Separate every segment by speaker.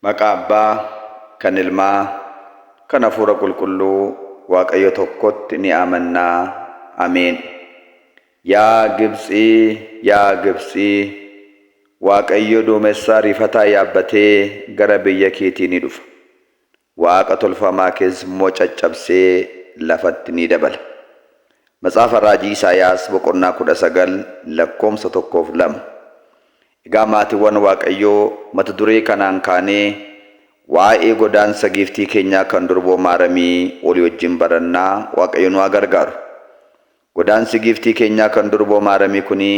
Speaker 1: Maqaa Abbaa, kan Ilmaa, kan Hafuura Qulqulluu Waaqayyo tokkotti ni amannaa. Ameen. Yaa Gibxii, yaa Gibxii, Waaqayyo duumessaa rifataa yaabbatee gara biyya keetii ni dhufa. Waaqa tolfamaa kees immoo caccabsee lafatti ni dabala. Matsaafa Raajii Isaayaas boqonnaa 19 lakkoomsa 1 fi 2. Egaa maatiiwwan Waaqayyoo mata duree kanaan kaanee waa'ee godaansa giiftii keenyaa kan durboo Maaramii walii wajjin barannaa Waaqayyo nu haa gargaaru. Godaansi giiftii keenyaa kan durboo Maaramii kuni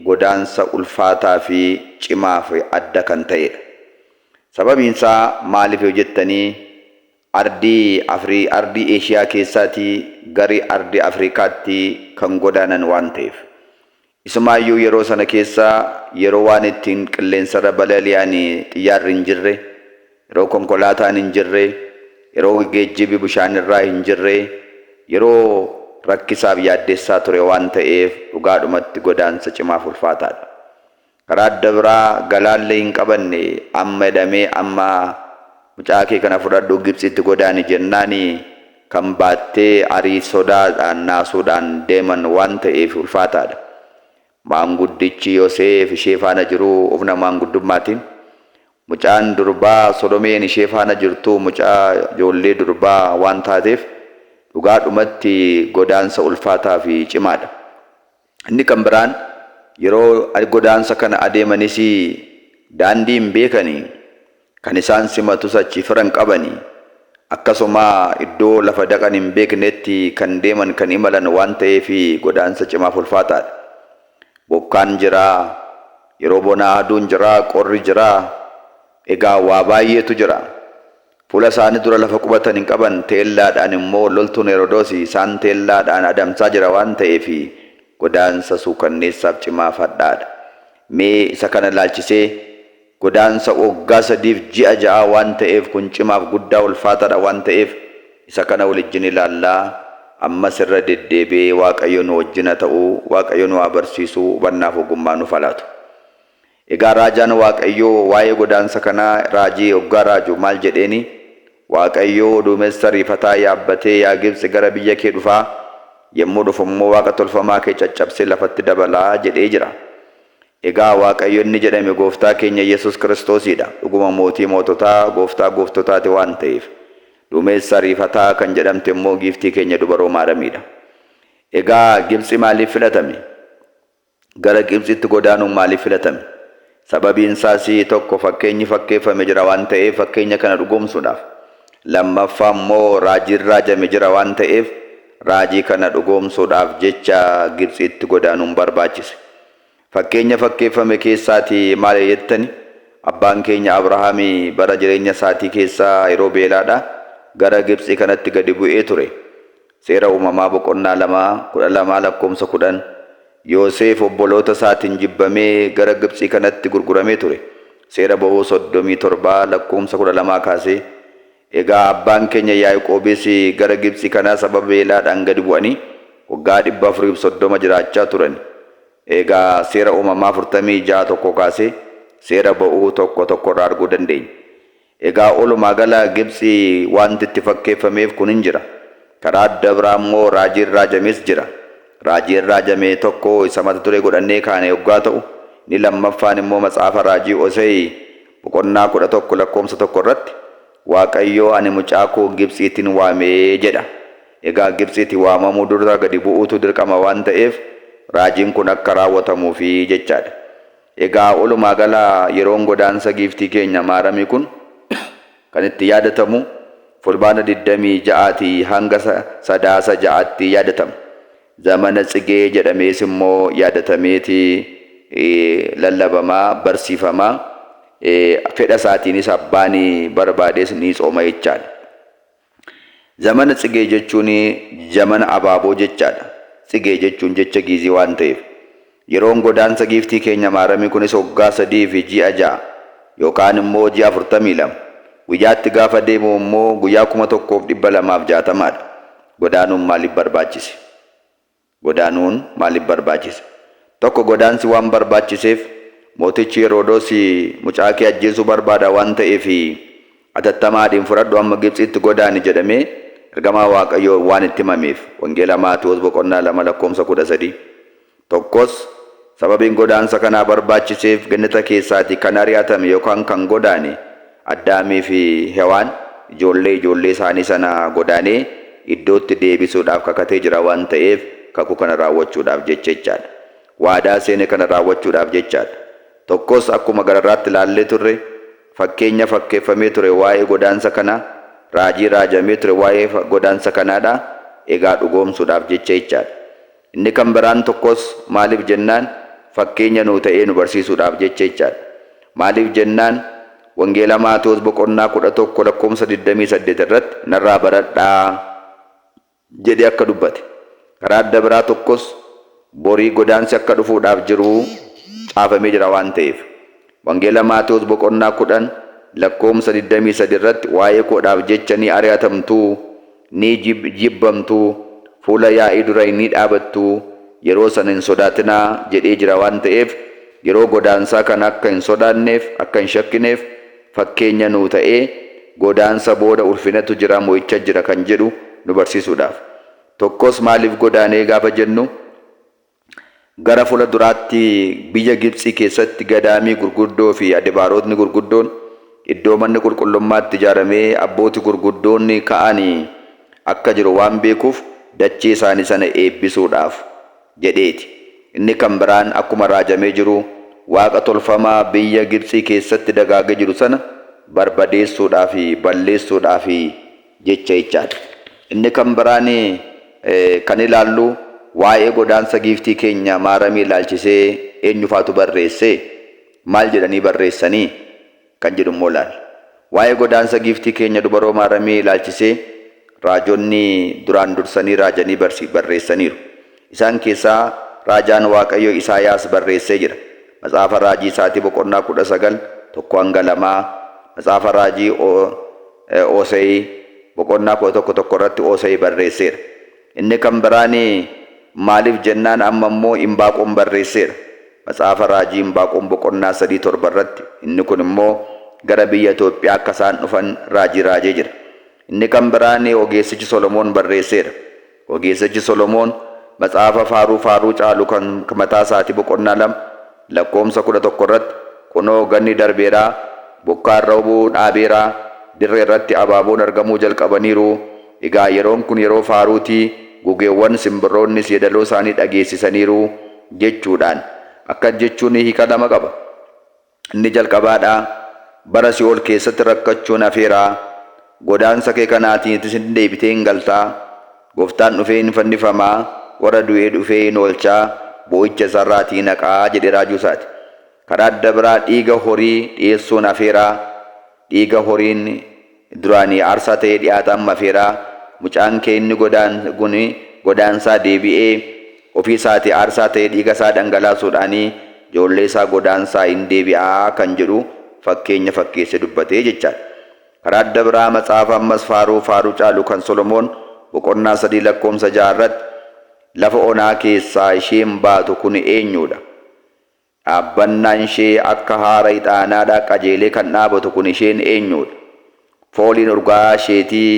Speaker 1: godaansa ulfaataa fi cimaa fi adda kan ta'edha. Sababiin isaa maaliif yoo jettanii ardii Afrii ardii Eeshiyaa keessaatii gari ardii Afrikaatti kan godaanan waan ta'eef. Isumaayyuu yeroo sana keessa yeroo waan ittiin qilleensarra balali'an xiyyaarri hin jirre, yeroo konkolaataan hin jirre, yeroo geejjibi bishaanirraa hin jirre, yeroo rakkisaaf yaaddessaa ture waan ta'eef dhugaadhumatti godaansa cimaaf ulfaataadha. Karaa adda biraa galaallee hin qabanne amma jedhamee amma mucaa kee kana fudhadhuu Gibtsitti godaani jennaani kan baattee arii sodaadhaan naasuudhaan deeman waan ta'eef ulfaataadha. Maanguddichi Yoseef ishee faana jiru humna maanguddummaatiin mucaan durbaa Solomeen ishee faana jirtu mucaa ijoollee durbaa waan taateef dhugaadhumatti godaansa ulfaataa fi cimaadha. Inni kan biraan yeroo godaansa kana adeemanis daandii hin beekani, kan isaan simatus achi fira hin qabani. Akkasuma iddoo lafa daqan hin beeknetti kan deeman kan imalan waan ta'eef godaansa cimaaf ulfaataadha. Bokkaan jira, yeroo bonaa aduun jira, qorri jira, egaa waa baay'eetu jira. Fuula isaanii dura lafa qubatan hin qaban, teellaadhaan immoo loltuun Herodoos isaan teellaadhaan adamsaa jira waan ta'eef godaansa suukanneessaaf cimaaf hadhaadha. Mee isa kana ilaalchisee godaansa waggaa sadiif ji'a ja'aa waan ta'eef kun cimaaf guddaa ulfaataadha waan ta'eef isa kana walijjin ilaallaa ammas irra deddeebi'ee Waaqayyo nu wajjin haa ta'u, Waaqayyo nu haa barsiisu, hubannaaf ogummaa nuuf haa laatu. Egaa raajaan Waaqayyoo waa'ee godaansa kanaa raajii oggaa raaju maal jedheeni? Waaqayyo duumessa riifataa yaabbatee yaa Gibtsi gara biyya kee dhufaa, yommuu dhufu immoo waaqa tolfamaa kee caccabsee lafatti dabalaa jedhee jira. Egaa Waaqayyo inni jedhame Gooftaa keenya Yesus Kiristoosiidha. Dhuguma mootii moototaa, Gooftaa gooftotaati waan ta'eef. Duumessa riifataa kan jedhamte immoo giiftii keenya dubaroo Maaramiidha. Egaa Gibtsi maaliif filatame? Gara Gibtsitti godaanuun maaliif filatame? Sababiin isaas tokko fakkeenyi fakkeeffame jira waan ta'eef fakkeenya kana dhugoomsuudhaaf. Lammaffaa immoo raajiin raajame jira waan ta'eef raajii kana dhugoomsuudhaaf jecha Gibtsitti godaanuun barbaachise. Fakkeenya fakkeeffame keessaatii maal jettani? Abbaan keenya Abrahaami bara jireenya isaatii keessa yeroo beelaadha gara Gibtsii kanatti gadi bu'ee ture. Seera Uumamaa boqonnaa 2, 12 lakkoomsa 10, Yooseef obboloota isaatiin jibbamee gara Gibtsii kanatti gurguramee ture. Seera Ba'uu 37 lakkoomsa 12 kaasee Egaa abbaan keenya Yaaqoobis gara Gibtsii kanaa sababa beelaadhaan gadi bu'anii waggaa 430 jiraachaa turani. Egaa Seera Uumamaa 46 1 kaasee Seera Ba'uu 1 1 irraa arguu dandeenya. Egaa olumaa gala Gibtsi wanti itti fakkeeffameef kun hin jira. Karaa adda biraa immoo raajiin raajames jira. Raajiin raajame tokko isa mata duree godhannee kaane yoggaa ta'u, inni lammaffaan immoo matsaafa raajii Osei boqonnaa 11 lakkoomsa 1 irratti Waaqayyo ani mucaa koo Gibtsiitin waame jedha. Egaa Gibtsiiti waamamuu dura gadi bu'uutu dirqama waan ta'eef raajiin kun akka raawwatamuufi jechaadha. Egaa olumaa gala yeroon godaansa giiftii keenya Maaramii kun kan itti yaadatamu Fulbaana 26 tii hanga Sadaasa 6tti yaadatama. Zamana Tsigee jedhamees immoo yaadatameeti lallabama, barsiifama. Fedha isaatiinis abbaan barbaades ni tsooma jechaadha. Zamana Tsigee jechuun jamana abaaboo jechaadha. Tsigee jechuun jecha Giizii waan ta'eef. Yeroon godaansa giiftii keenya Maaramii kunis waggaa 3 fi ji'a 6 yookaan immoo ji'a 42. Guyyaatti gaafa deebi'u immoo guyyaa 1260 dha. Godaanuun maaliif barbaachise? Godaanuun maaliif barbaachise? Tokko godaansi waan barbaachiseef mootichi Heroodoosi mucaa kee ajjeesuu barbaada waan ta'eef Atattamaadhiin fudhadhu amma Gibtsiitti godaani jedhamee ergamaa Waaqayyoo waan itti himameef. Wangeela Maatiwoos boqonnaa 2 lakkoofsa 13. Tokkos sababiin godaansa kanaa barbaachiseef gannata keessaatii kan ari'atame yookaan kan godaane Addaamii fi Hewaan ijoollee ijoollee isaanii sana godaanee iddootti deebisuudhaaf kakatee jira waan ta'eef kakuu kana raawwachuudhaaf jecha jechaadha. Waadaa seene kana raawwachuudhaaf jechaadha. Tokkos akkuma gararraatti ilaallee turre fakkeenya fakkeeffamee ture waa'ee godaansa kanaa, raajii raajamee ture waa'ee godaansa kanaadha egaa dhugoomsuudhaaf jecha jechaadha. Inni kan biraan tokkos maaliif jennaan fakkeenya nuu ta'ee nu barsiisuudhaaf jecha jechaadha. Maaliif jennaan Wangeela Maatewos boqonnaa 11 lakkoofsa 28 irratti narraa baradhaa jedhee akka dubbate. Karaa adda biraa tokkos borii godaansi akka dhufuudhaaf jiru caafamee jira waan ta'eef. Wangeela Maatewos boqonnaa 10 lakkoofsa 23 irratti waa'ee koodhaaf jecha ni ari'atamtu, ni jibbamtu, fuula yaa'ii dura ni dhaabattu, yeroo sana hin sodaatinaa jedhee jira waan ta'eef yeroo godaansaa kana akka hin sodaanneef, akka hin shakkineef fakkeenya nuu ta'ee godaansa booda ulfinatu jira, mo'icha jira kan jedhu nu barsiisuudhaaf. Tokkos maaliif godaanee gaafa jennu Gara fuula duraatti biyya Gibtsii keessatti gadaamii gurguddoo fi adibaarotni gurguddoon iddoo manni qulqullummaa itti ijaaramee abbooti gurguddoonni ka'ani akka jiru waan beekuuf dachee isaanii sana eebbisuudhaaf jedheeti. Inni kan biraan akkuma raajamee jiru waaqa tolfamaa biyya Gibtsii keessatti dagaagee jiru sana barbadeessuudhaa fi balleessuudhaaf jecha jechaadha. Inni kan biraan kan ilaallu waa'ee godaansa giiftii keenya Maaramii ilaalchisee eenyufaatu barreesse? Maal jedhanii barreessanii? Kan jedhu immoo ilaalla. Waa'ee godaansa giiftii keenya dubaroo Maaramii ilaalchisee raajonni duraan dursanii raajanii barreessaniiru. Isaan keessaa raajaan Waaqayyoo Isaayaas barreessee jira. Matsaafa raajii isaatii boqonnaa 19, 1-2, Matsaafa raajii Ose'i boqonnaa 11 1 irratti Ose'i barreesseera. Inni kan biraan maaliif jennaan amma immoo Imbaaqoom barreesseera. Matsaafa raajii Imbaaqoom boqonnaa 3, 7 irratti inni kun immoo gara biyya Itoophiyaa akka isaan dhufan raajii raajee jira. Inni kan biraan ogeessichi Solomoon barreesseera. Ogeessichi Solomoon matsaafa Faaruu Faaruu caalu kan mataa isaatii boqonnaa 2 lakkoomsa 11 irratti Kunoo ganni darbeera, bokkaan roobuu dhaabeera, dirree irratti abaaboon argamuu jalqabaniiru, egaa yeroon kun yeroo faaruuti, gugeewwan, simbirroonnis yeedaloo isaanii dhageessisaniiru jechuudhaan. Akkas jechuun hiika lama qaba. Inni jalqabaadha, bara si'ool keessatti rakkachuun hafeera, godaansa kee kanaatiinis in deebitee in galta, Gooftaan dhufee in fannifama, warra du'ee dhufee in oolcha, boo'icha isa irraatii in haqa jedhee raajuu isaati. Karaa adda biraa dhiiga horii dhi'eessuun hafeera, dhiiga horiin duraanii aarsaa ta'ee dhi'aata amma hafeera, mucaan kee inni godaan kun godaansaa deebi'ee ofii isaatii aarsaa ta'ee dhiiga isaa dhangalaasuudhaan ijoollee isaa godaansaa in deebi'a kan jedhu fakkeenya fakkeessee dubbatee jechaadha. Karaa adda biraa matsaafa ammas faaruu faaruu caalu kan Solomoon boqonnaa 3 lakkoomsa 6 irratti lafa onaa keessaa isheen baatu kun eenyuudha? Dhaabbannaan ishee akka haara ixaanaadha qajeelee kan dhaabatu kun isheen eenyuudha? Fooliin urgaa'aa isheetii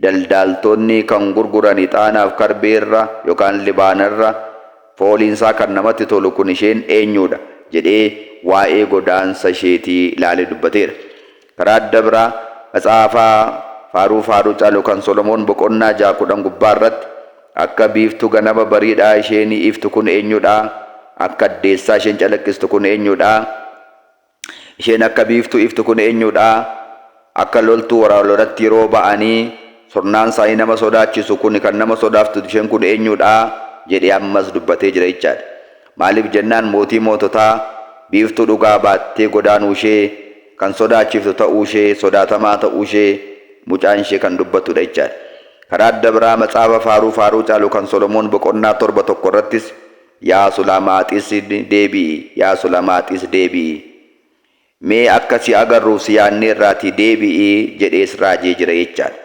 Speaker 1: daldaaltonni kan gurguran ixaanaaf karbee irra yookaan libaana irra fooliin isaa kan namatti tolu kun isheen eenyuudha? jedhee waa'ee godaansa isheetii ilaalee dubbateera. Karaa adda biraa matsaafa Faaruu Faaruu caalu kan Solomoon boqonnaa 6 10 gubbaa irratti Akka biiftuu ganama bariidhaa isheen iftu kun eenyudha? Akka addeessaa isheen calaqqistu kun eenyudha? Isheen akka biiftuu iftu kun eenyudha? Akka loltuu waraana lolatti yeroo ba'anii surnaan isaanii nama sodaachisu kun kan nama sodaaftu isheen kun eenyudha? jedhee ammas dubbatee jira jechaadha. Maaliif jennaan mootii moototaa biiftuu dhugaa baattee godaanuu ishee kan sodaachiftu ta'uu ishee sodaatamaa ta'uu ishee mucaan ishee kan dubbattudha jechaadha. Karaa adda biraa matsaafa Faaruu Faaruu caalu kan Solomoon boqonnaa 7 1 irrattis Yaa Sulamaaxis deebi'i, yaa Sulamaaxis deebi'i. Mee akka si agarruuf si yaanneerraatii deebi'i jedhees raajee jira jechaadha.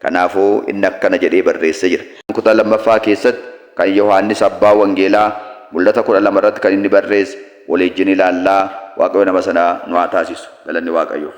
Speaker 1: Kanaafuu inni akkana jedhee barreessee jira. Kutaa lammaffaa keessatti kan Yohaannis abbaa wangeelaa Mul'ata 12 irratti kan inni barreesse waliijjin ilaallaa. Waaqayyo nama sana nu haa taasisu. Galanni Waaqayyoof.